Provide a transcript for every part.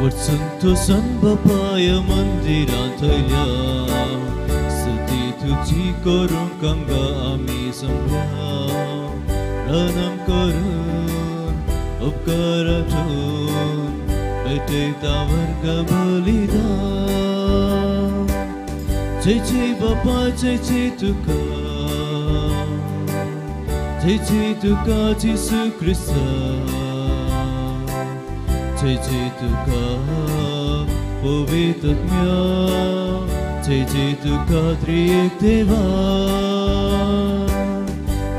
वचून तुजन बापाय मंदिरांतल्या स्तुती तुजी करूंक हांगा आमी जमल्या प्रणम करून उपकारातून भेटयता वर्ग बलिदान जय जय बापा जय जय तुका जय जय तुका जेसू क्रिस्ता जय जय तुका पवित्र आत्म्या जय जय तुका त्रिएक देवा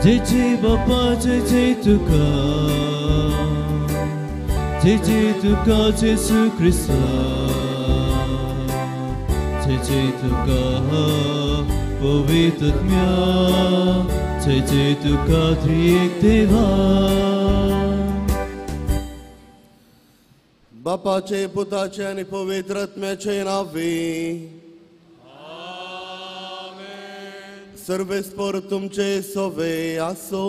जय जय बापा जय जय तुका जय जय तुका जेसू क्रिस्ता जय जय तुका पवित्र आत्म्या जय जय तुका त्रिएक देवा. बापाचे पुताचे आनी पवित्र आत्म्याचे नांवे सर्वेस्पर तुमचे सोवे आसो.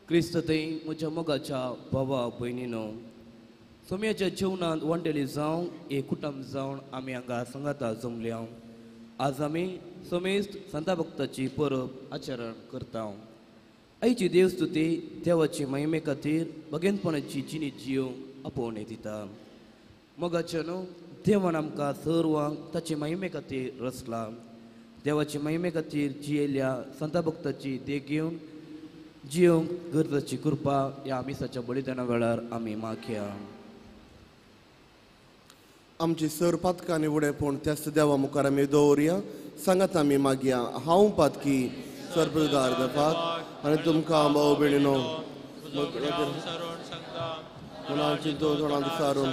क्रिस्त थंय म्हज्या मोगाच्या भावा भयणीनो सोम्याच्या जेवणांत वांटेली जावन एक कुटुंब जावन आमी हांगा सांगाता जमल्या. आज आमी सोमेस्त संता भक्ताची परब आचरण करता. आईची देवस्तुती देवाची महिमे खातीर भगेनपणाची जिणी जियोंक आपोवणें दिता. मोगाच्या न्हू देवान आमकां सर्वांक ताचे महिमे खातीर रचला. देवाचे महिमे खातीर जियेल्या संता भक्ताची देख घेवन जियोंक गरजाची कृपा ह्या मिसाच्या बलिदाना वेळार आमी मागया. आमची सर पातकांनी उडे पूण त्याच देवा मुखार आमी दवरया. सांगात आमी मागया. हांव पातकी सर्पदार दफात आनी तुमकां भाव भयणीनो मनाची तोंडांत सारून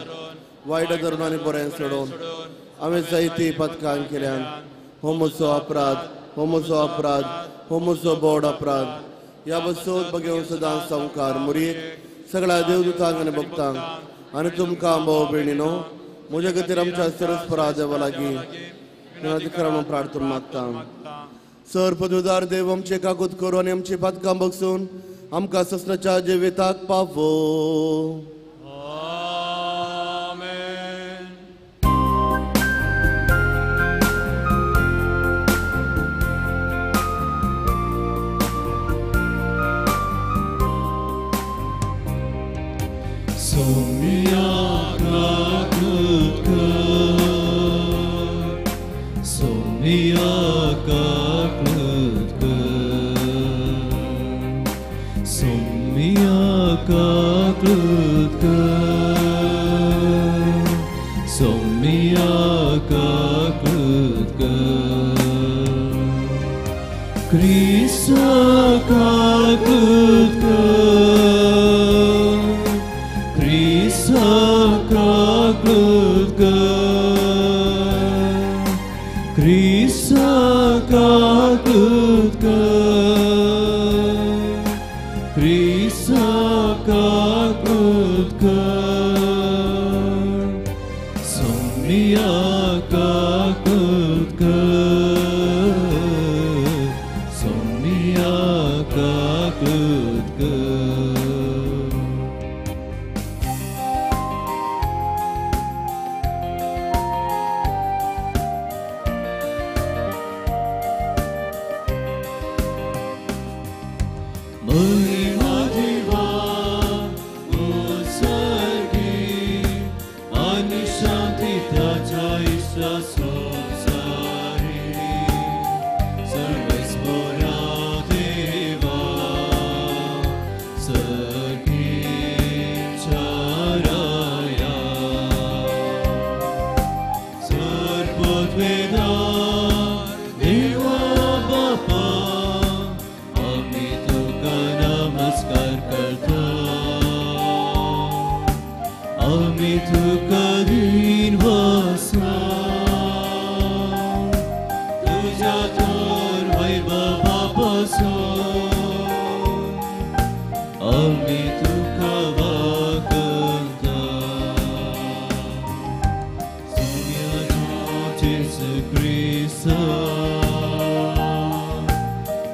वायट धरून आनी बरें सोडून हांवें जायती पातकां केल्यान. हो म्हजो अपराध, हो म्हजो अपराध, हो म्हजो बोड अपराध. ह्या बसोत बगेवन सदां संवकार मुरयेक सगळ्या देवदूतांक आनी भक्तांक आनी तुमकां भाव भयणीनो म्हज्या खातीर आमच्या सरस्परा देवा लागीं विनंती प्रार्थना मागता. सर पदवीदार देव आमचे कागद करू आनी आमची पातकां बगसून आमकां ससनाच्या जिविताक पावो.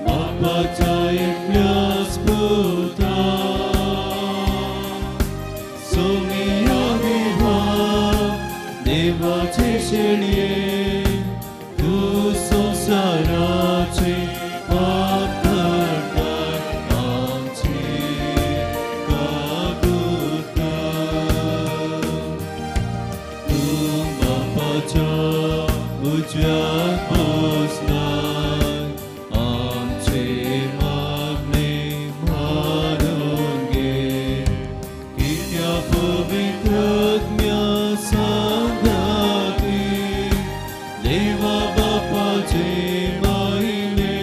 Bapaca एकल्याच पुता देवाचे शेळये तूं संवसाराचे पाप करता आमचे काबूत कर. तूं बापाच्या उजव्याक बसलाय आमचे मागणे मानून घे. कित्या पवित्र आत्म्या सांगाती देवा बापाचे मायले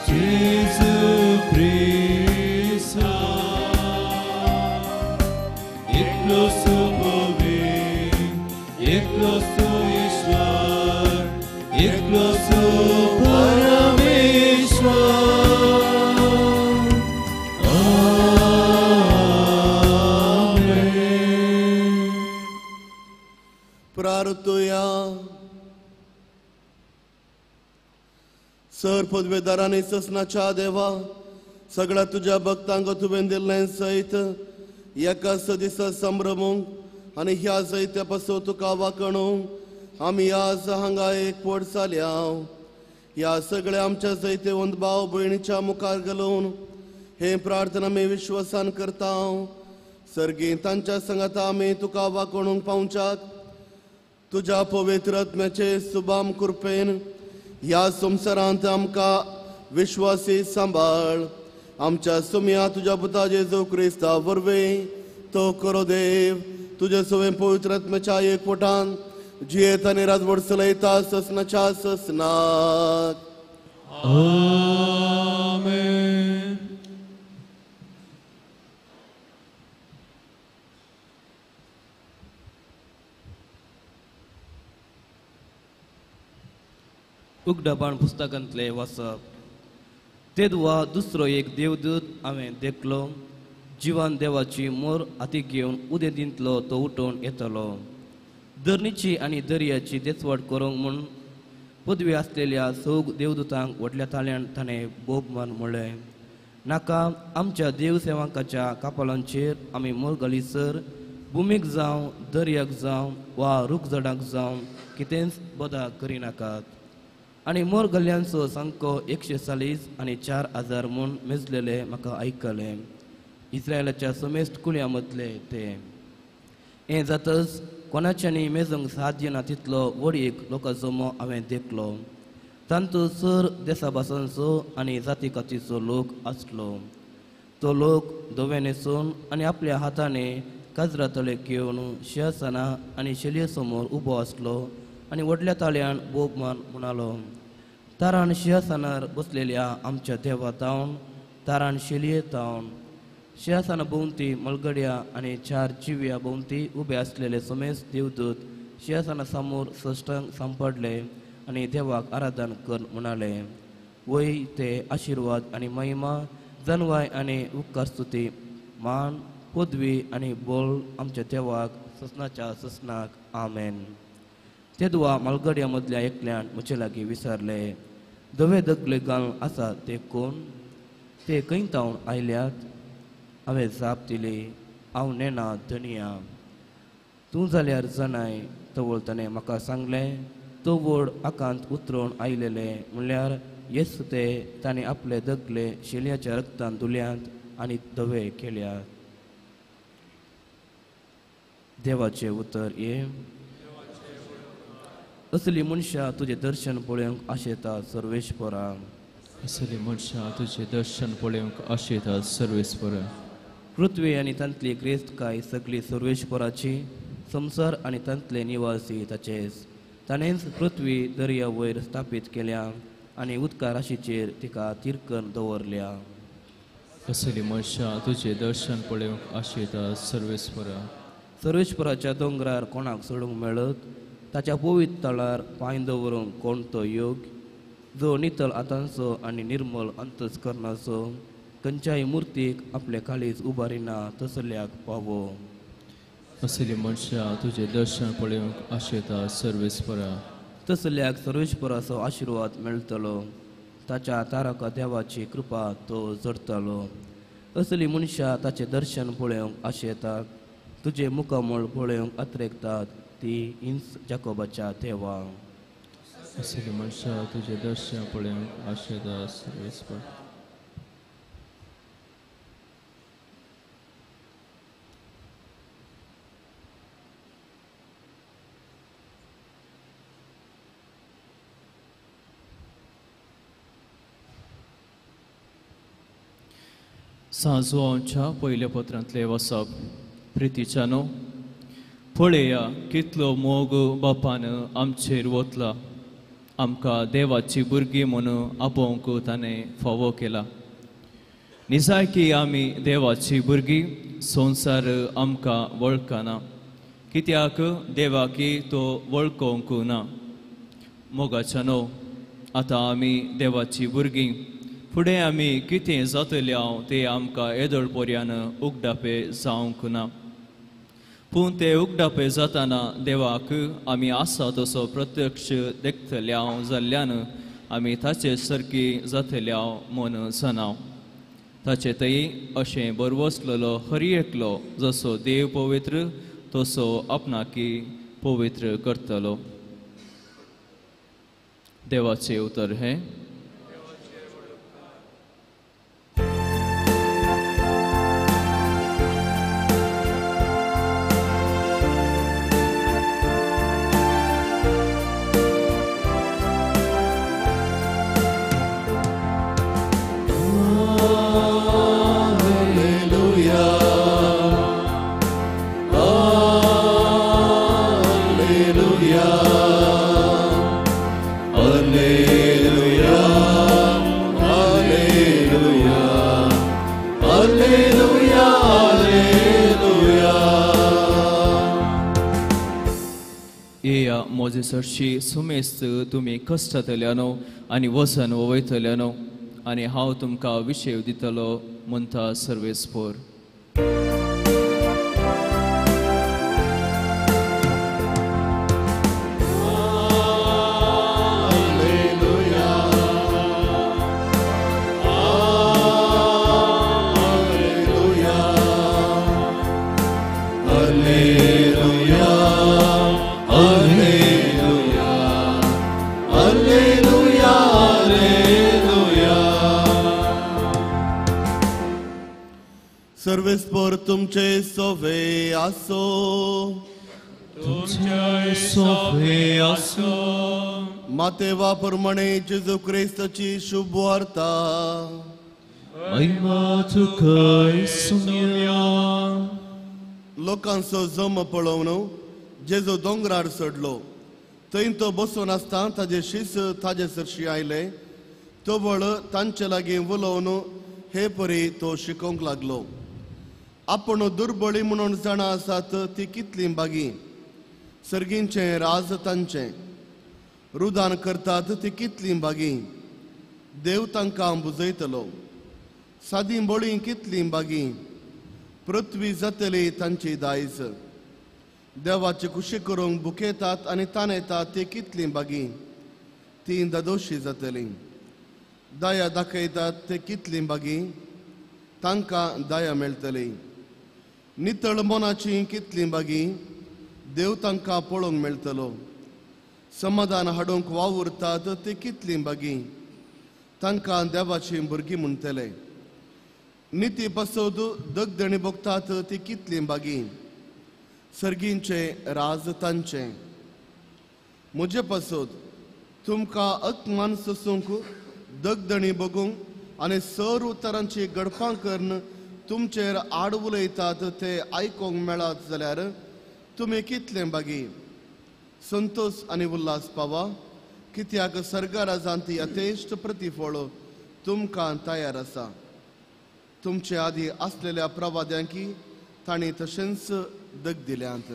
जेजू क्रिस्ता एकलो सुपवी एकलो सु ईश्वर एकलो सु परमेश्वर. आमेन. प्रार्थुया. सर पदवेदारांनी ससनाच्या देवा सगळ्या तुज्या भक्तांक तुवें दिल्लें सयत एकाच दिसा संभ्रमूंक आनी ह्या जैत्या पासून तुका वाकणूंक आमी आज हांगा एक पोट जाल्या. ह्या सगळ्या आमच्या जैतेवंत भाव भयणीच्या मुखार घालून हे प्रार्थना आमी विश्वासान करता. सर्गी तांच्या संगाता आमी तुका वाकणूंक पावच्याक तुज्या पवित्र आत्म्याचे सुबाम कृपेन ह्या संवसारांत आमकां विश्वासी सांबाळ. आमच्या सुम्या तुज्या पुता जेजू क्रिस्ता वरवीं तो करो देव तुजे सवें पवित्र आत्म्याच्या एकवटान जियेत आनी राजवट चलयता ससनाच्या ससनाक. आमेन. उगडापान पुस्तकांतले वाचप. तेदवा दुसरो एक देवदूत हांवें देखलो जिवान देवाची मोर हाती घेवन उदेंतींतलो तो उठोवन येतलो. धरणीची आनी दर्याची देचवाट करूंक म्हूण पदवी आसलेल्या सौग देवदूतांक व्हडल्या ताळ्यान ताणें बोब मान म्हणलें, नाका आमच्या देवसेवकाच्या कपालांचेर आमी मोर घालीसर भुमीक जावं दर्याक जावं वा रूख झाडांक जावं कितेंच बदा करिनाकात. आनी मोर गल्ल्यांचो सांको 140 आनी 4000 म्हूण मेजलेले म्हाका आयकलें. इस्रायलाच्या समेस्त कुळयां मदले ते. हें जातच कोणाच्यांनी मेजूंक साध्य ना तितलो व्हड एक लोकांचो जमो हांवें देखलो. तांतूत सर देसा भासांचो आनी जाती कातीचो लोक आसलो. तो लोक धवे न्हेसून आनी आपल्या हाताने काजरा तळे घेवन शिंयासना आनी शेलये समोर उबो आसलो आनी व्हडल्या ताळ्यान बोब मान म्हणालो, तारान शिंयासनार बसलेल्या आमच्या देवा तावन तारान शेलये तावन शिंयासना भोंवती मलगड्या आनी 4 जिव्या भोंवती उबे आसलेले समेस्त देवदूत शिंयासना समोर सश्टांक सांपडले आनी देवाक आराधन कर म्हणाले, वय ते आशिर्वाद आनी महिमा जनवाय आनी उपकार स्तुती मान पदवी आनी बोल आमच्या देवाक ससनाच्या ससनाक. आमेन. तेदवा मालगड्या मदल्या एकल्यान म्हजे लागीं विचारले, धवे दगले घालून आसा ते कोण? ते खंय तावन आयल्यात? हांवें जाप दिली, हांव नेणा धनिया. तूं जाल्यार जाणाय. तवळ ताणें म्हाका सांगलें, तो व्हड आकांत उतरून आयलेले म्हणल्यार येस ते ताणें आपले दगले शेलयाच्या रक्तान धुल्यात आनी धवे केल्यात. देवाचें उतर ये. असली मनशां तुजें दर्शन पळोवंक आशेता सर्वेश्वरा. असली मनशां तुजें दर्शन पळोवंक आशेता सर्वेश्वरा. पृथ्वी आनी तांतली ग्रेस्तकाय सगळी सर्वेश्वराची, संवसार आनी तांतले निवासी ताचेच. ताणेंच पृथ्वी दर्या वयर स्थापीत केल्या आनी उदका राशीचेर तिका तिरकन दवरल्या. असली मनशां तुजें दर्शन पळोवंक आशेता सर्वेश्वरा. सर्वेश्वराच्या दोंगरार कोणाक सोडूंक मेळत? ताच्या पवित्र तळार पांय दवरूंक कोण तो योग्य? जो नितळ हातांचो आनी निर्मल अंतस्करणाचो, खंयच्याय मुर्तीक आपले काळीज उबारिना तसल्याक पावो. असली मनशां तुजें दर्शन पळोवंक आशेता सर्वेस्परा. तसल्याक सर्वेस्पराचो आशिर्वाद मेळटलो, ताच्या तारका देवाची कृपा तो जडटलो. असली मनशां ताचें दर्शन पळोवंक आशेतात, तुजें मुखामळ पळोवंक अत्रेकतात ती इंस जाकोबाच्या देवा. असली मनशां तुजें दर्शन पळोवंक आशेता सर्वेस्पर. सांजवांच्या पयल्या पत्रांतलें वसप. प्रितीच्यानो, पळया कितलो मोग बापान आमचेर वतला, आमकां देवाची भुरगीं म्हणून आपोवंक ताणें फावो केला. निजायकी आमी देवाची भुरगीं, संवसार आमकां वळखना, कित्याक देवाकी तो वळखोवंक ना. मोगाच्यानो, आतां आमी देवाची भुरगीं, फुडें आमी कितें जातले हांव तें आमकां येदोळ पर्यान उगडापे जावंक ना, पूण ते उगडापे जाताना देवाक आमी आसा तसो प्रत्यक्ष देखतले हांव जाल्ल्यान आमी ताचे सारकी जातले हांव म्हूण जाणां. ताचे थंय अशें बरवसलेलो हर एकलो जसो देव पवित्र तसो आपणाकी पवित्र करतलो. देवाचें उतर हें. म्हजे सरशी सुमेस्त तुमी कश्टातल्यानो आनी वजन वयतल्यानो आनी हांव तुमकां विशेव दितलो म्हणटा सर्वेस्पोर. सर्वेस्पोर तुमचे सोवे आसो, तुमचे सोवे आसो. मातेवा प्रमाणे जेजू क्रिस्ताची शुभ वार्ता. महिमा तुका सुमया. लोकांचो जम पळोवन जेजू दोंगरार चडलो. थंय तो बसून आसता ताजे शीस ताजे सरशी आयले. तवळ तांचे लागीं उलोवन हे परी तो शिकोवंक लागलो. आपण दुर्बळी म्हणून जाणा आसात ती कितली बागी, सर्गींचें राज तांचें. रुदान करतात ती कितली बागी, देव तांकां बुजयतलो. सादी बळी कितली बागी, पृथ्वी जातली तांची दायज. देवाची खुशी करूंक बुकेतात आनी ताणेतात ती कितली बागी, ती दादोशी जातली. दया दाखयतात ते कितली बागी, तांकां दया मेळटली. नितळ मनाची कितली बागी, देव तांकां पळोवंक मेळटलो. समाधान हाडूंक वावुरतात ते कितली बागी, तांकां देवाची भुरगीं म्हणटले. निती पासत दगदणी भोगतात ती कितली बागी, सर्गींचे राज तांचें. म्हजे पासत तुमकां अपमान सोसूंक, दगदणी बगूंक आनी सर्व तरांची गडपां करून तुमचेर आड उलयतात ते आयकूंक मेळत जाल्यार तुमी कितले बागी. संतोष आनी उल्हास पावा, कित्याक सर्गराजांत यथेश्ट प्रतिफळ तुमकां तयार आसा. तुमचे आदी आसलेल्या प्रवाद्यांकी तांणी तशेंच दग दिल्यांत.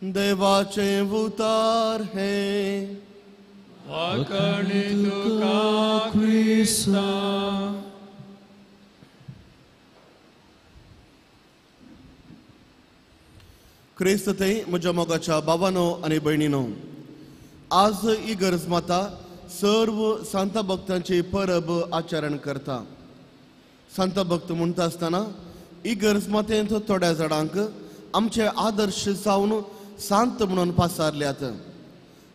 देवाचें उतार हें. वाकणी तुका क्रिस्ता. क्रिस्त थंय म्हज्या मोगाच्या बाबानो आनी भयणीनो, आज इगर्ज माता सर्व सांता भक्तांची परब आचरण करता. सांता भक्त म्हणटा आसतना इगर्ज मातेंत थोड्या जाणांक आमचे आदर्श जावन सांत म्हणून पासारल्यात.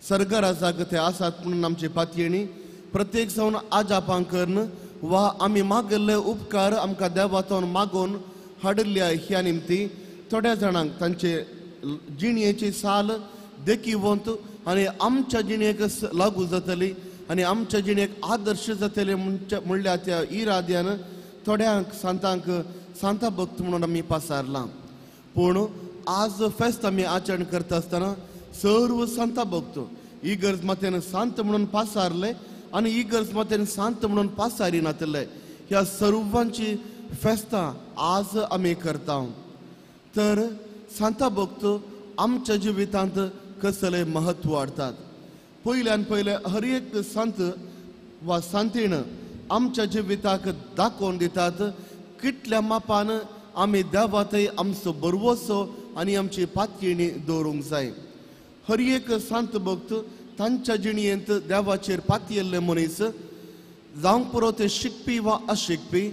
सरगराजाक ते आसात म्हणून आमची पातयेणी प्रत्येक जावन आजापां करून वा आमी मागिल्ले उपकार आमकां देवातून मागून हाडिल्ल्या ह्या निमती थोड्या जाणांक तांचे जिणयेची साल देखीवंत आनी आमच्या जिणेक लागू जातली आनी आमच्या जिणेक आदर्श जातले म्हणल्या त्या इराद्यान थोड्यांक सांतांक सांता भक्त म्हणून आमी पासारलां. पूण आज फेस्त आमी आचरण करता आसतना सर्व सांता भक्त इगर्ज मातेन सांत म्हणून पासारले आनी इगर्ज मातेन सांत म्हणून पासारी नातले ह्या सर्वांची फेस्तां आज आमी करता. तर सांता भक्त आमच्या जिवितांत कसले महत्व हाडटात. पयल्यान पयले हर एक संत वा सांतीण आमच्या जिविताक दाखोवन दितात कितल्या मापान आमी देवातय आमचो बरवसो आनी आमची पातयेणी दवरूंक जाय. हर एक संत भक्त तांच्या जिणयेंत देवाचेर पातयेल्ले मनीस जावंक पुरो ते शिकपी वा अशिकपी,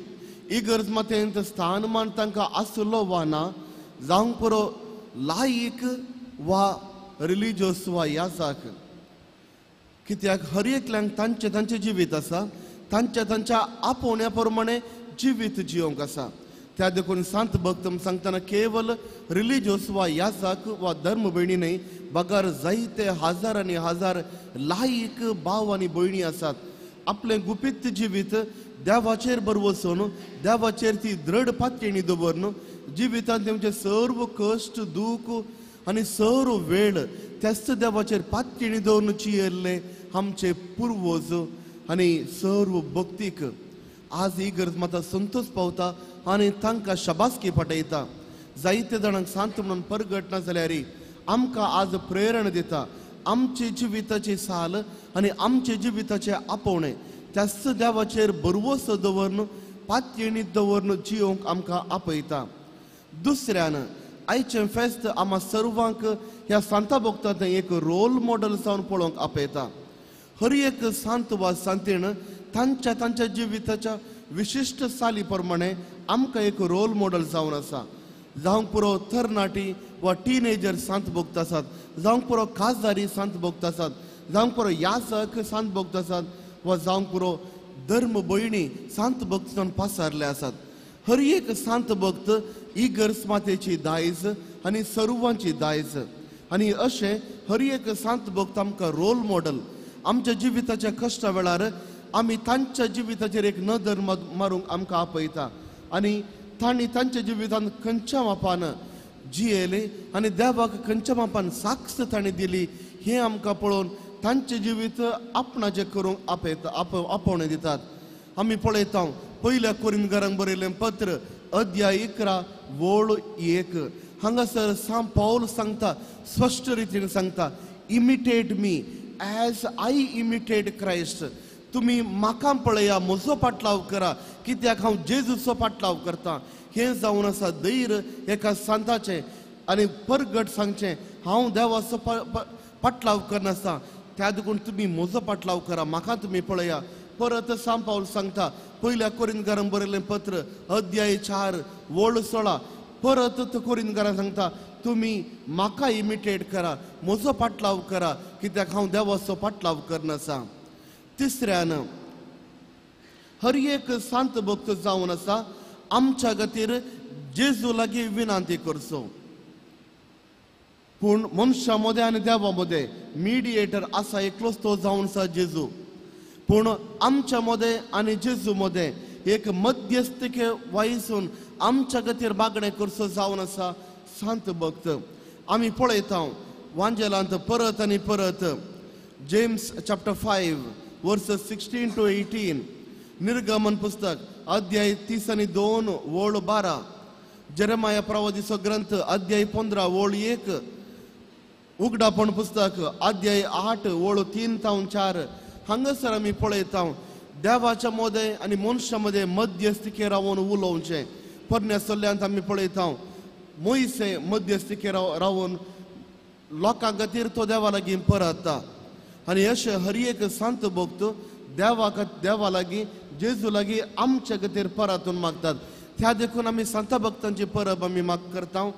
इगर्ज मातेंत स्थानमान तांकां आसलो वा ना, जावंक पुरो लायक वा रिलिजियस वा याजाक, कित्याक हर एकल्यांक तांचें तांचें जिवीत आसा, तांच्या तांच्या आपोवण्या प्रमाणे जिवीत जियोंक आसा. त्या देखून सांत भक्त सांगतना केवल रिलिजियस वा याजाक वा धर्म भयणी न्हय, बगर जायते हजार आनी हजार लायक भाव आनी भयणी आसात. आपलें गुपीत जिवीत देवाचेर बरवसून देवाचेर ती दृढ पातयेणी दवरून जिवितांत तेमचे सर्व कश्ट दूख आनी सर्व वेळ त्याच देवाचेर पातयेणी दवरून जियेल्ले आमचे पुर्वज आनी सर्व भक्तीक आज ही गरज माता संतोष पावता आनी तांकां शाबासकी पाठयता. जायते जाणांक सांत म्हणून परगट ना जाल्यार आमकां आज प्रेरणा दिता आमचे जिविताची साल आनी आमचे जिविताचे आपोवणें त्याच देवाचेर बरवसो दवरून पातयेणी दवरून जियोंक आमकां आपयता. दुसऱ्यान आयचें फेस्त आमा सर्वांक ह्या सांता भक्तांत एक रोल मॉडल जावन पळोवंक आपयता. हर एक सांत वा सांतीण तांच्या तांच्या जिविताच्या विशिश्ट साली प्रमाणे आमकां एक रोल मॉडल जावन आसा. जावंक पुरो तरणाटी वा टिनेजर सांत भक्त आसात, जावंक पुरो खासदारी सांत भक्त आसात, जावंक पुरो याजक सांत भक्त आसात वा जावंक पुरो धर्म भयणी सांत भक्त जावन पासारले आसात. हर एक सांत भक्त इगर्ज मातेची दायज आनी सर्वांची दायज आनी अशें हर एक सांत भक्त आमकां रोल मॉडल आमच्या जिविताच्या कश्टा वेळार आमी तांच्या जिविताचेर एक नदर मारूंक आमकां आपयता आनी तांणी तांच्या जिवितांत खंयच्या मापान जियेले आनी देवाक खंयच्या मापान साक्ष तांणी दिली हें आमकां पळोवन तांचें जिवीत आपणाचें करूंक आपयता आपोवणें दितात. आमी पळयता पयल्या कोरिंदकारांक बरयलें पत्र अध्याय 11 वळ 1 हांगासर सांत पावल सांगता, स्पश्ट रितीन सांगता, imitate me as I imitate Christ. तुमी म्हाका पळया, म्हजो पाटलाव करा, कित्याक हांव जेजूचो पाटलाव करता. हें जावन आसा धैर्य एका सांताचें आनी परगट सांगचें हांव देवाचो पाटलाव करनासता, त्या देखून तुमी म्हजो पाटलाव करा, म्हाका तुमी पळया. परत सांत पावल सांगता पयल्या कोरिंदकारांक बरयलें पत्र अध्याय 4 वळ 16 परत कोरिंदकारांक सांगता तुमी म्हाका इमिटेट करा, म्हजो पाटलाव करा, कित्याक हांव देवाचो पाटलाव करनासा. तिसऱ्यान हर एक सांत भक्त जावन आसा आमच्या खातीर जेजू लागीं विनंती करचो. पूण मनशां मदें आनी देवा मदें मिडिएटर आसा एकलोच, तो जावन आसा जेजू. पूण आमच्या मदें आनी जेजू मदें एक मध्यस्थके वायसून आमच्या खातीर मागणें करचो जावन आसा सांत भक्त. आमी पळयता वांजेलांत परत आनी परत जेम्स चॅप्टर 5 वर्स 16 to 18, निर्गमन पुस्तक अध्याय 32 वळ 12, जेरेमाया प्रवादीचो ग्रंथ अध्याय 15 वळ 1, उगडापण पुस्तक अध्याय 8 वळ 3 ते 4 हांगासर आमी पळयता देवाच्या मदें आनी मनशां मदें मध्यस्थके रावन उलोवचें. पोरण्या सल्ल्यांत आमी पळयता मोयसे मध्यस्थके रावन लोकां खातीर तो देवा लागीं परतता आनी अशें हर एक सांत भक्त देवा लागीं जेजू लागीं आमच्या खातीर परतून मागतात. त्या देखून आमी सांता भक्तांची परब आमी माग करता,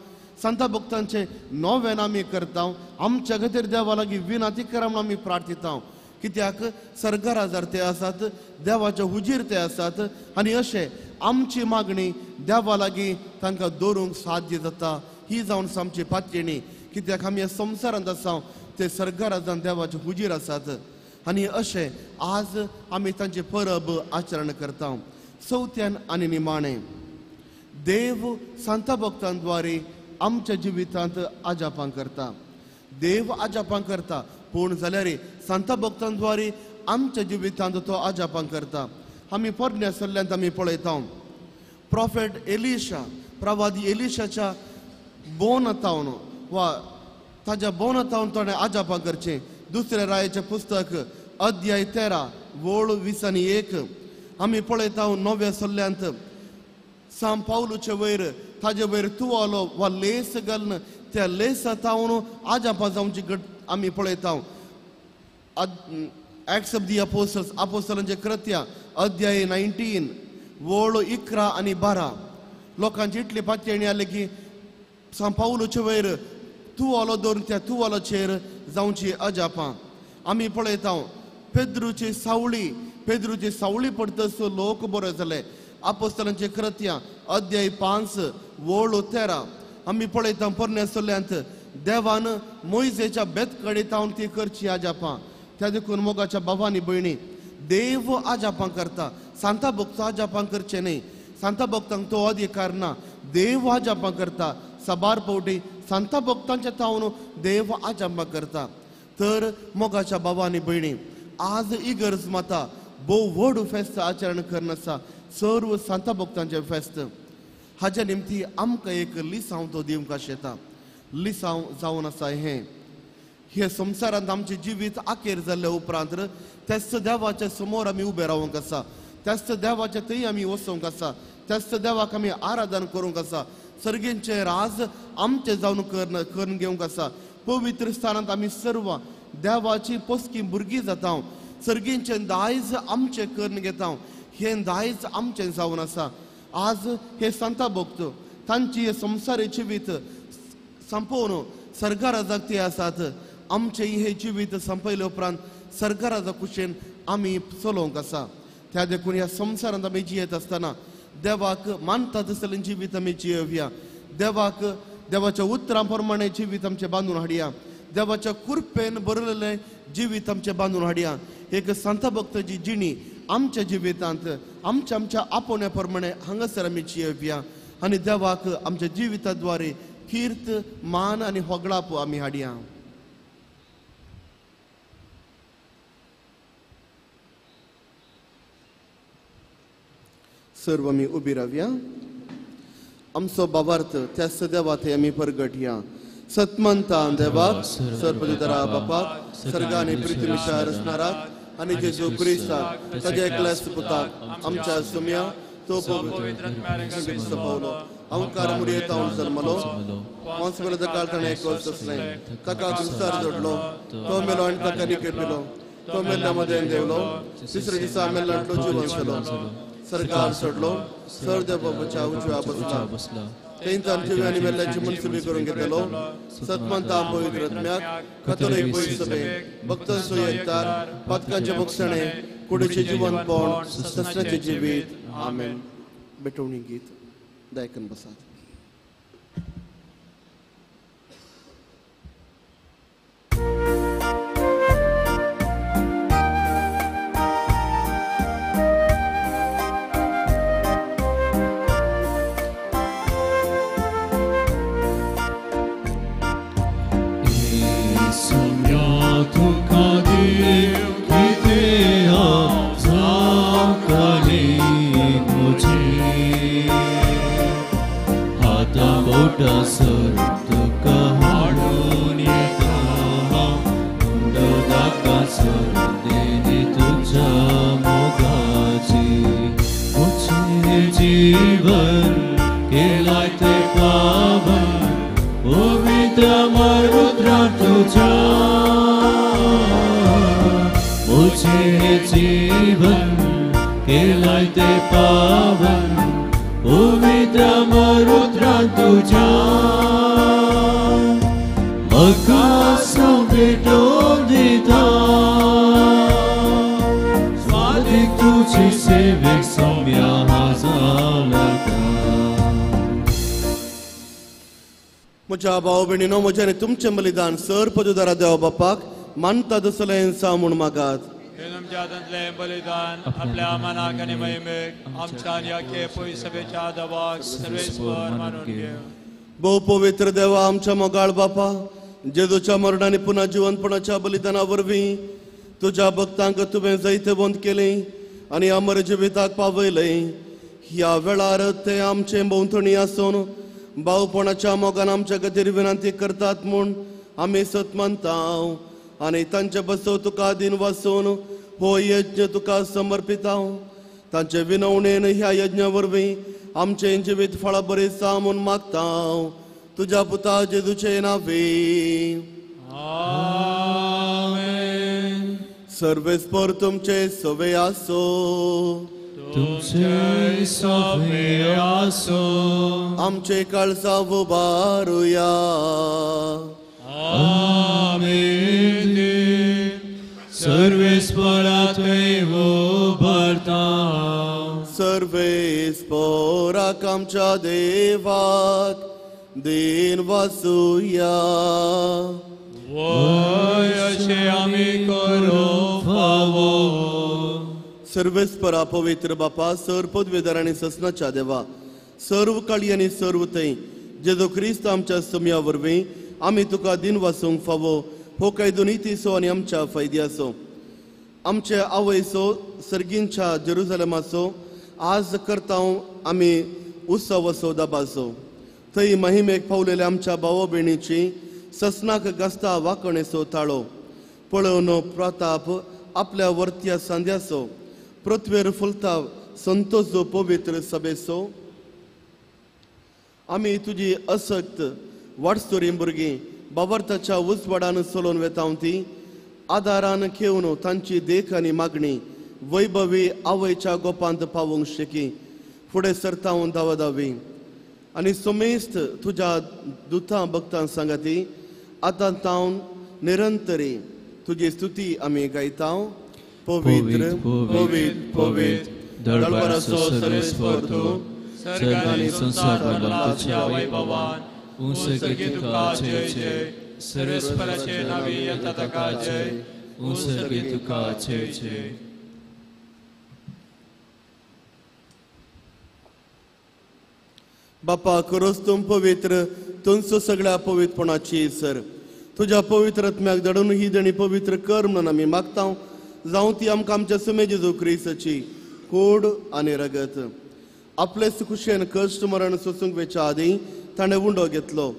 सांता भक्तांचे नोवेन आमी करता. आमच्या खातीर देवा लागीं विनंती करा म्हणून आमी प्रार्थिता. कित्याक सर्गार ते आसात, देवाच्या हुजीर ते आसात आनी अशें आमची मागणी देवा लागीं तांकां दवरूंक साध्य जाता. ही जावन आमची पातयेणी. कित्याक आमी ह्या संवसारांत आसा, ते सर्गार देवाचे हुजीर आसात आनी अशें आज आमी तांचे परब आचरण करता. चवथ्यान आनी निमाणें, देव सांता भक्तांद्वारे आमच्या जिवितांत आजापां करता. देव आजापां करता पूण जाल्यार सांता भक्तांद्वारे आमच्या जिवितांत तो आजापां करता. आमी पोरण्या सल्ल्यांत आमी पळयता प्रॉफेट एलिशा, प्रवादी एलिशाच्या बोनातावन वा ताज्या बोनातावन ताणें आजापां करचें. दुसऱ्या रायाचें पुस्तक अध्याय 13 वळ 20 आमी पळयता नव्या सल्ल्यांत साम पावलूचे वयर ताजे वयर तुवालो वा लेस घालून त्या लेसा तावन आजापां जावची गट आमी पळयता. एक्ट्स ऑफ the apostles, आपोस्टलांचे कृत्या अध्याय 19 वळ 11 आनी 12 लोकांची इतली पातयेणी आसली की साम पावलूचे वयर तुवालो दवरून त्या तुवालोचेर जावची अजापां आमी पळयता. पेद्रूची सावळी, पेद्रूची सावळी पडतस लोक बरे जाले. आपोस्तलांचे कृत्या अध्याय 5 वळ 13 आमी पळयता पोरण्या सल्ल्यांत देवान मोयजेच्या बेतकडे तावन ती करची आजापां. त्या देखून मोगाच्या बाबांनी भयणी, देव आजापां करता, सांता भक्त आजापां करचें न्हय. सांता भक्तांक तो अधिकार ना. देव आजापां करता. साबार पावटी सांता भक्तांच्या तावन देव आजापां करता. तर मोगाच्या बाबांनी भयणी, आज इगर्ज माता भोव व्हड फेस्त आचरण करून आसा, सर्व सांता भक्तांचें फेस्त. हाज्या निमती आमकां एक लिसांव तो दिवंक आशेता. लिसांव जावन आसा हें हे संवसारांत आमचें जिवीत आखेर जाल्ल्या उपरांत त्याच देवाच्या समोर आमी उबे रावंक आसा, त्याच देवाच्या थंय आमी वचोंक आसा, त्याच देवाक आमी आराधन करूंक आसा. सर्गेंचें राज आमचें जावन करून घेवंक आसा. पवित्र स्थानांत आमी सर्व देवाची पोसकी भुरगीं जाता. सर्गेंचें दायज आमचें करून घेता. हें दायज आमचें जावन आसा. आज हे सांता भक्त तांची हे संवसारी जिवीत संपोवन सर्गाराजाक ते आसात. आमचें हें जिवीत संपयले उपरांत सर्गाराजा कुशेन आमी चलोवंक आसा. त्या देखून ह्या संवसारांत आमी जियेत आसतना देवाक मानता तसलें जिवीत आमी जियोवया. देवाक देवाच्या उतरां प्रमाणे जिवीत आमचें बांदून हाडया. देवाच्या कृपेन बरयलें जिवीत आमचें बांदून हाडया. एक सांता भक्ताची जिणी आमच्या जिवितांत आमच्या आमच्या आपोवण्या प्रमाणे हांगासर आमी जियोवया आनी देवाक आमच्या जिविता द्वारे कीर्त मान आनी होगळाप आमी हाडया. सर्व आमी उबी रावया. आमचो बाबार्थ त्या सदेवा थंय आमी परगटया. सतमंता देवाक सर्वदरा बापाक सर्ग आनी पृथ्वीच्या रचणाराक आनी जेजू क्रिस्ताक ताज्या एकल्याच पुताक आमच्या सुम्या तो पवित्र अंकार मुरयेतावन जल्मलो, मांसमेलो काळ ताणें एकच आसलें, ताका क्रुसार जोडलो, तो मेलो आनी ताका निकेपिलो, तो मेल्ल्या मदें देवलो, तिसऱ्या दिसा मेल्ल्यांतलो जिवन जालो, सरकार सोडलो, सर देव बाबाच्या उजव्या बसला, तेंचान जिवे आनी मेल्ल्याची मनसुबी करून घेतलो. सतमंता पवित्र आत्म्याक कथोलीक पवित्र सभेक भक्तांचो एकतार पातकांचे बक्षणे कुडीचे जिवनपण ससण्याचे जिवीत. आमेन. भेटवणी गीत दायकन बसात. जीवन केलाय ते पावन पवित्र मरुत्रान तुज्या म्हाका भेटोवन दिता स्वादीक तुजी सेवेक सोम्या हाजालता. म्हज्या भाव भयणीनो, म्हज्या आनी तुमचें बलिदान सर पदुदारा देवा बापाक मानता दसलें सा म्हूण मागात. हे तुमच्या हातांतलें बलिदान आपल्या मनाक आनी महिमेक आमच्या आनी आख्खे पयसभेच्या देवाक सर्वेस्पर मानून घे. भोव पवित्र देवा, आमच्या मोगाळ बापा, जेजूच्या मरण आनी पुनः जिवनपणाच्या बलिदाना वरवीं तुज्या भक्तांक तुवें जैतवंत केलें आनी अमर जिविताक पावयलें. ह्या वेळार ते आमचे भोंवतणी आसून भावपणाच्या मोगान आमच्या खातीर विनंती करतात म्हूण आमी सत मानता आनी तांचे बसो तुका दिन वासून हो यज्ञ तुका समर्पिता. तांचे विनवणेन ह्या यज्ञा वरवीं आमचें जिवीत फळां बरें जावं म्हूण मागता तुज्या पुता जेजूचे नांवे. आमेन. सर्वेस्पर तुमचे सवे आसो. तुमचे सवे आसो. आमचे काळजा उबारुया. आमेन. सर्वेस्परा थंय उबारता. सर्वेस्पराक आमच्या देवाक दिन वासुया. वय अशें आमी करूंक फावो. सर्वेस्परा पवित्र बापा, सर पदवेदार आनी ससनाच्या देवा, सर्व काळी आनी सर्व थंय जेजू क्रिस्त आमच्या सम्या वरवीं आमी तुका दिन वासूंक फावो हो कायदो नितीचो आनी आमच्या फायद्याचो. आमचे आवयचो सर्गींच्या जेरुजलमाचो आज करता आमी उत्सव असो दबाचो. थंय महिमेक पावलेल्या आमच्या भाव भयणीची ससनाक गाजता वाकणेचो ताळो पळोवन प्रताप आपल्या वरत्या सांद्याचो पृथ्वेर फुलता संतोष पवित्र सभेचो. आमी तुजी असक्त वाटस्तोरी भुरगीं बाबर्थाच्या उजवाडान चलोवन वेता ती आदारान घेवन तांची देख आनी मागणी वैभवी आवयच्या गोपांत पावोवंक शकी फुडें सरतावन धांवाधावी आनी समेस्त तुज्या दुतां भक्तां सांगाती आतां तावन निरंतरी तुजी स्तुती आमी गायता. पवित्र पवित्र पवित्र दरबाराचो सर्वेस्पर तूं, सर्ग आनी संवसार भरला तुज्या वैभवान. उंसगी तुका जय जय, सर्वेस्पराचे नांवी येता ताका जय. उंसगी तुका जय जय. बापा, खरोच तूं पवित्र, तुमचो सगळ्या पवित्रपणाची सर तुज्या पवित्र आत्म्याक धाडून ही देणी पवित्र कर म्हणून आमी मागता. जावं ती आमकां आमच्या सुमे जेजू क्रिस्ताची कोड आनी रगत. आपलेच खुशयेन कश्ट मरण सोसूंक वेच्या आदीं ताणें उंडो घेतलो,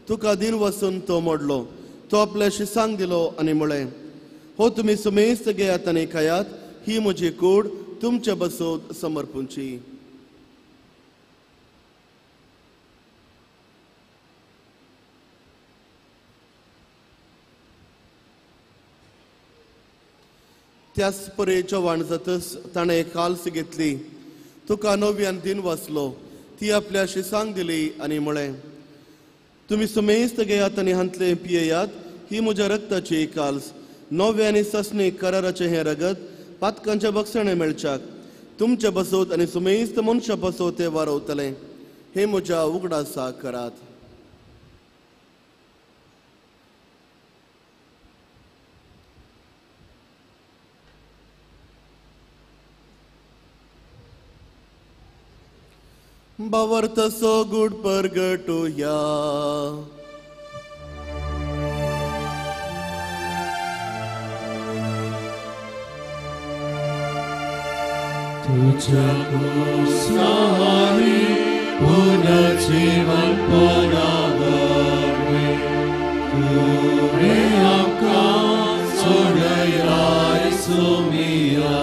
तुका दिन वसून तो मोडलो, तो आपल्या शिसांक दिलो आनी म्हळें, हो तुमी सुमेस्त घेयात आनी खायात, ही म्हजी कूड तुमचे बसोत समर्पूंची. त्याच परे चव्हाण जातच ताणें काल्स घेतली, तुका नव्यान दिन वाचलो, ती आपल्या शिसांक दिली आनी म्हळें, तुमी सुमेस्त घेयात आनी हांतलें पियेयात, ही म्हज्या रक्ताची काल्स, नव्या आनी ससणी कराराचें हें रगत पातकांच्या बक्षणें मेळच्याक तुमचे बसोत आनी सुमेस्त मनशा बसोत तें वारवतलें. हे म्हज्या उगडासा करात. बावर्त सो गुड परगटुया. तुझ्या कुसारी पुनर्जीवनपणावरवीं तुवें आमकां सोडयाय सोमिया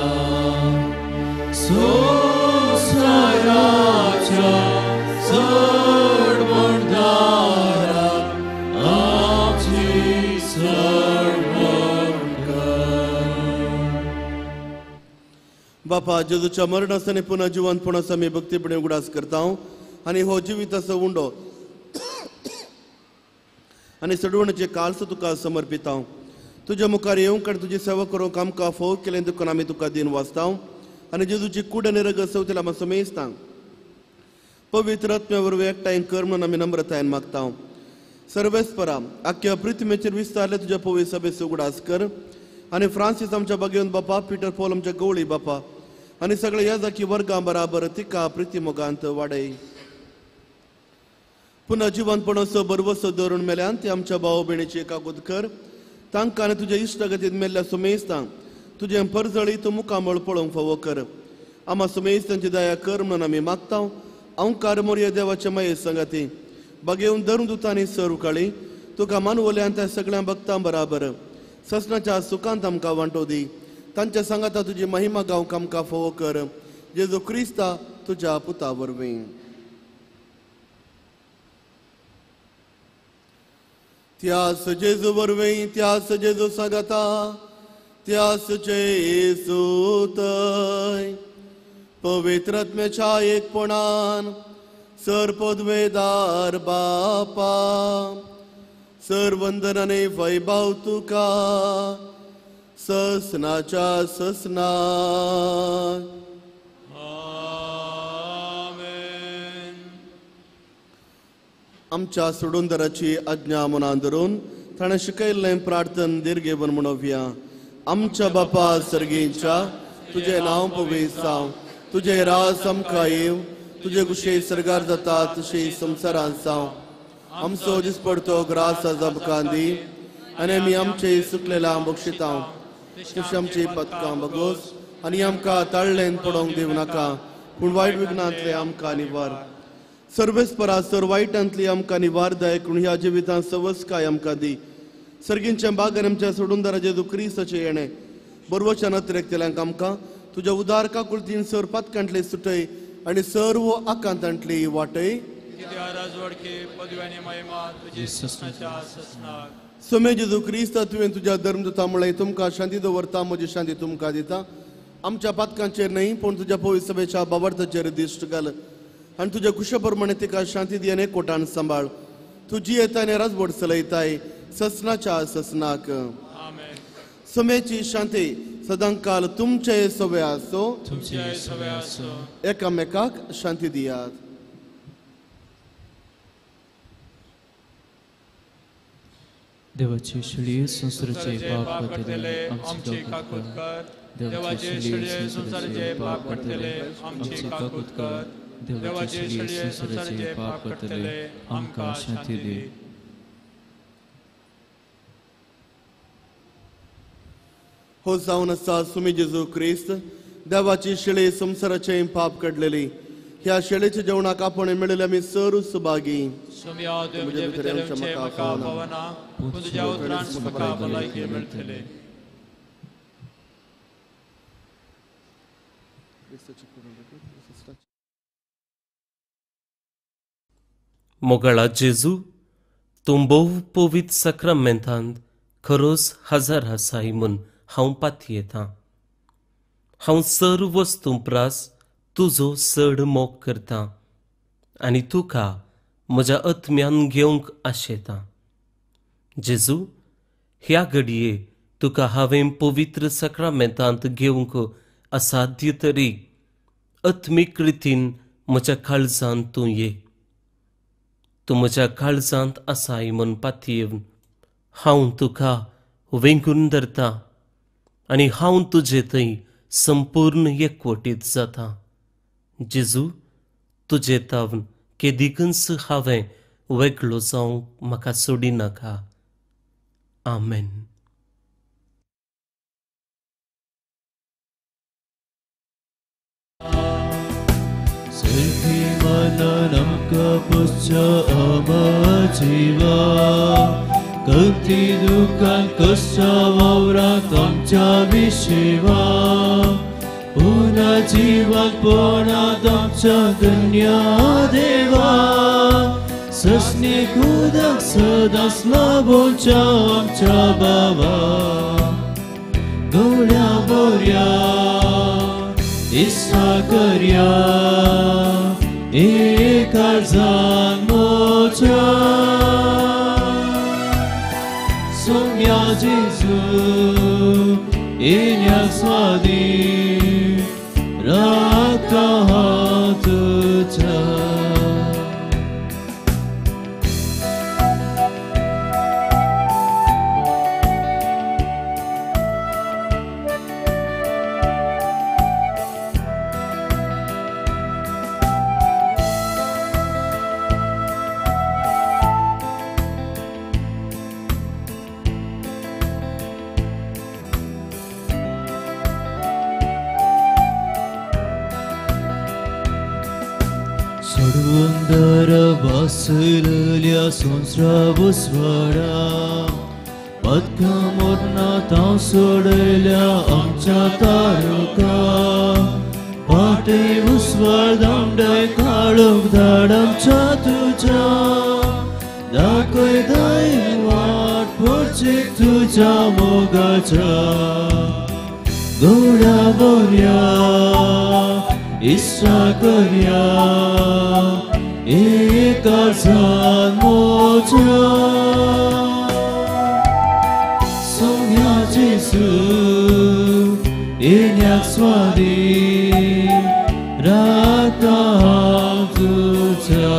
संवसाराच्या चडवणदारा आमची चडवण कर. बापा जेजूच्या मरणास आनी पुनः जिवंतपणाचो आमी भक्तीपणे उगडास करता आनी हो जिविताचो उंडो आनी सडवणेचे काळस तुका समर्पिता. तुज्या मुखार येवंक आनी तुजी सेवा करूंक आमकां फोव केलें देखून आमी तुका दिन वाचता आनी जेजूची कूड आनी रगत सवतेला आमी समेजता. पवित्र आत्म्या वरवीं एकठांय कर म्हणून आमी नम्रतायेन मागता. सर्वेस्परा आख्या पृथ्वीचेर विस्तारले तुज्या पवित्र सभेचो उगडास कर आनी फ्रांसीस आमच्या बागेवन बापा, पिटर पॉल आमच्या गवळी बापा आनी सगळे ह्या जाकी वर्गां बराबर तिका प्रिती मोगांत वाडय. पुनः जिवंतपणाचो बरवसो धरून मेल्यान ते आमच्या भाव भयणीची कागूद कर. तांकां आनी तुज्या इश्टागतींत मेल्ल्या सुमेस्तांक तुजें परजळी तूं मुखामळ पळोवंक फावो कर. आमा सुमेस्तांची दया कर म्हणून आमी मागता. अंकार मोरया देवाच्या माये संगाती बागेवन धरून दुतांनी सर्व काळी तुका मानवल्यान त्या सगळ्या भक्तां बराबर ससनाच्या सुखांत आमकां वांटो दी. तांच्या सांगाता तुजी महिमा गावंक आमकां फावो कर. जेजू क्रिस्ता तुज्या पुता वरवीं. त्यास जेजू वरवीं, त्यास जेजू सांगाता, त्यास जेजू तय पवित्र आत्म्याच्या एकपणान सर पदवेदार बापा सर वंदनाने वैभव तुका ससनाच्या ससना. आमच्या सोडूनदाराची आज्ञा मनान धरून ताणें शिकयल्लें प्रार्थन दीर्घेवन म्हणोवया. आमच्या बापा सर्गींच्या तुजें नांव पवित्र जावं, तुजें राज आमकां येवं, तुजे कुशे सर्गार जाता तशें संवसारांत जावं. आमचो दिसपडतो ग्रास आज आमकां दी आनी आमी आमचे सुकलेला बक्षिता तशें आमची पदकां बगोस आनी आमकां ताळ्ळेन पडोवंक दिवं नाका, पूण वायट विघ्नांतले आमकां निवार. सर्वेस्परा सर वायटांतली आमकां निवार दाय, पूण ह्या जिवितांत सवसकाय आमकां दी. सर्गींच्या बागान आमच्या सोडूनदारा जेजू क्रिस्ताचें येणें बरवच्या नत्रेकतल्यांक आमकां तुज्या उदार काकुळतीन सर पातकांतले सुटय आनी सर्व आकांतांतली वाटय. समे जेजू क्रिस्ता तुवें तुज्या धर्मदूता म्हळें तुमकां शांती दवरता, म्हजी शांती तुमकां दिता. आमच्या पातकांचेर न्हय पूण तुज्या पवित्र सभेच्या बाबार्थाचेर दिश्ट घाल आनी तुज्या कुशा प्रमाणे तिका शांती दी आनी कोटान सांबाळ. तुजी येता आनी राजवट चलयताय ससनाच्या ससनाक. समेची शांती सदांकाल तुमचे सवे आसो. एकामेकाक शांती दियात. देवाची शिळी संसाराचे पाप काडटले आमची काकूत कर. देवाची शिळी संसाराचे पाप काडटले आमची काकूत कर. देवाची शिळी संसाराचे पाप काडटले आमकां शांती दी. हो जावन आसा सुमी जेजू क्रिस्त देवाची शिळी संवसाराचे पाप काडलेली. ह्या शेळेच्या जेवणाक आपण मेळिल्ले आमी सर्व सुभागी. मोगाळा जेजू, तूं भोव पवित्र साक्रामेंतांत खरोच हजार आसाय म्हूण हांव पातयेतां. हांव सर्व वस्तूं प्रास तुजो चड मोग करता आनी तुका म्हज्या आत्म्यान घेवंक आशेतां. जेजू, ह्या घडये तुका हांवें पवित्र साक्रामेंतांत घेवंक असाध्य तरी आत्मीक रितीन म्हज्या काळजांत तूं ये. तूं म्हज्या काळजांत आसाय म्हूण पातयेवन हांव तुका वेंगून धरता आनी हांव तुजे थंय संपूर्ण एकवटीत जाता. जेजू, तुजे तावन केदिकूच हांवें वेगळो जावंक म्हाका सोडिनाका. आमेन. सर्गी मनान आमकां पोसच्या आमा जिवा, कथी दुखान कश्टा वावरांत आमच्या विशेवा, पुना जिवांतपणांत आमच्या धन्या देवा, ससने उदक सदांच लाभोवच्या आमच्या बाबा गवळ्या बोऱ्या. इस्सा करया एका जान मोच्या सोम्या जेजू येण्या स्वादीन राखता हांव तुज्या. सोडवंदर बसलेल्या संस्रा स्वरा पदका मोरना तांव सोडल्या आमच्या तारुका पाटे उसवाळ दामडाय काळोख धाड आमच्या तुज्या दाखय दाय वाट पोरचीक तुज्या मोगाच्या गोड्या बोऱ्या इस्सा करया एका जान मोच्या सोम्या जेजू येण्याक स्वादीन राखता हांव तुज्या.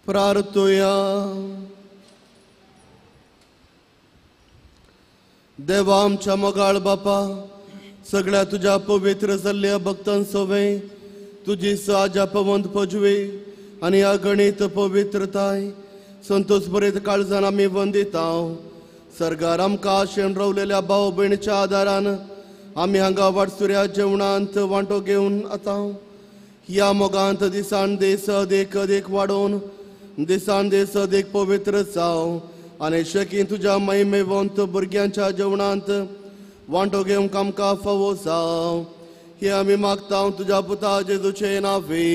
प्रार्थुया. देवा आमच्या मोगाळ बापा, सगळ्या तुज्या पवित्र जाल्ल्या भक्तांसोवे तुजी साजा पवंत पजवी आनी अगणीत पवित्रताय संतोष बरीत काळजान आमी वंदिताव. सरकार आमकां आशेन रावलेल्या भाव भयणीच्या आदारान आमी हांगा वाटसुऱ्या जेवणांत वांटो घेवन आतां ह्या मोगांत दिसान दीस अदीक अदीक वाडोवन दिसान दीस अदीक पवित्र जावं आनी शकी तुज्या महिमेवंत भुरग्यांच्या जेवणांत वांटो घेवंक आमकां फावो जावं. हे आमी मागता तुज्या पुता जेजूचे नांवे.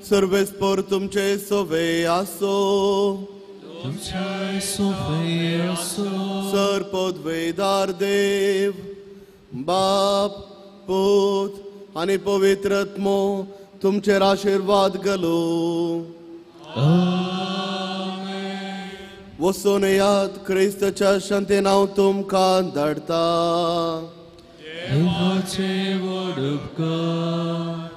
सर्वेस्पर तुमचे सोवे आसो. सर पदवेदार देव बाप पूत आनी पवित्र आत्मो तुमचेर आशिर्वाद घालू. वचून येयात, क्रिस्ताच्या शांतीन हांव तुमकां धाडटा. देवाचे व्हड उपकार.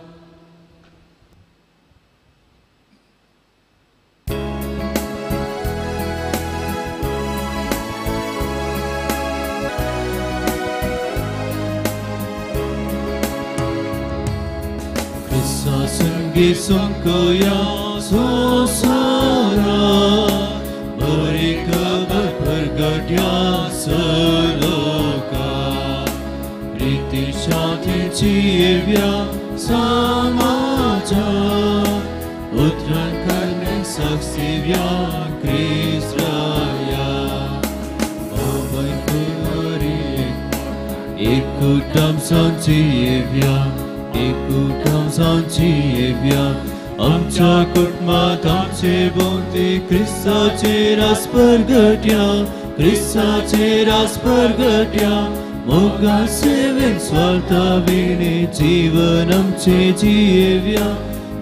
संगी संकया संसारा बरी खबर प्रगट्या सलोका प्रीती शांतीची येव्या समाजा उतरां करणे साक्षीव्या क्रिस्ताया अभय पुरी एकूटम सांची येव्या एकूटम सांची येव्या आमच्या कुटुंबात आमचे भोंवती क्रिस्ताचे रास प्रगट्या क्रिस्ताचे रास प्रगट्या मोगा सेवेन स्वार्था विणे जीवन आमचे जियेव्या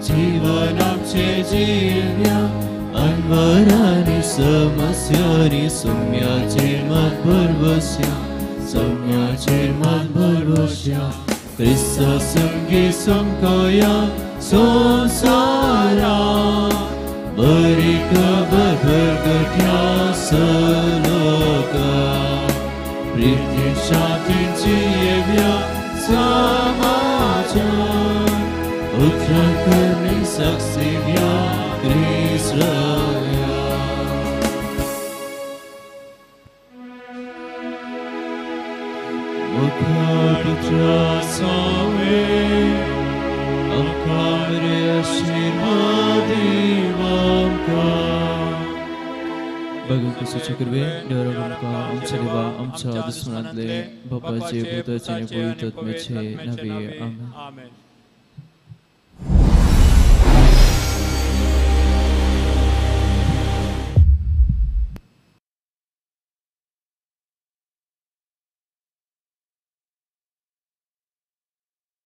जीवन आमचे जियेव्या अनवरानी समस्यानी सौम्याचेर मात भरवस्या सौम्याचेर मात भरवस्या क्रिस्ता संगी संकया संसारा बरी खबर प्रगट्या सलोका प्रीती शांतीची येव्या समाजा उतरां करणी साक्षीव्या क्रिस्ताया. मुखापुत्रा स्वामी आमकां आशिर्वाद आमकां. बघून कुशीचे कृपे देवराक आमकां आमच्या देवा आमच्या दुस्मनांतले बापाचे पुताचे आनी पवित्र आत्म्याचे नावे आमेन.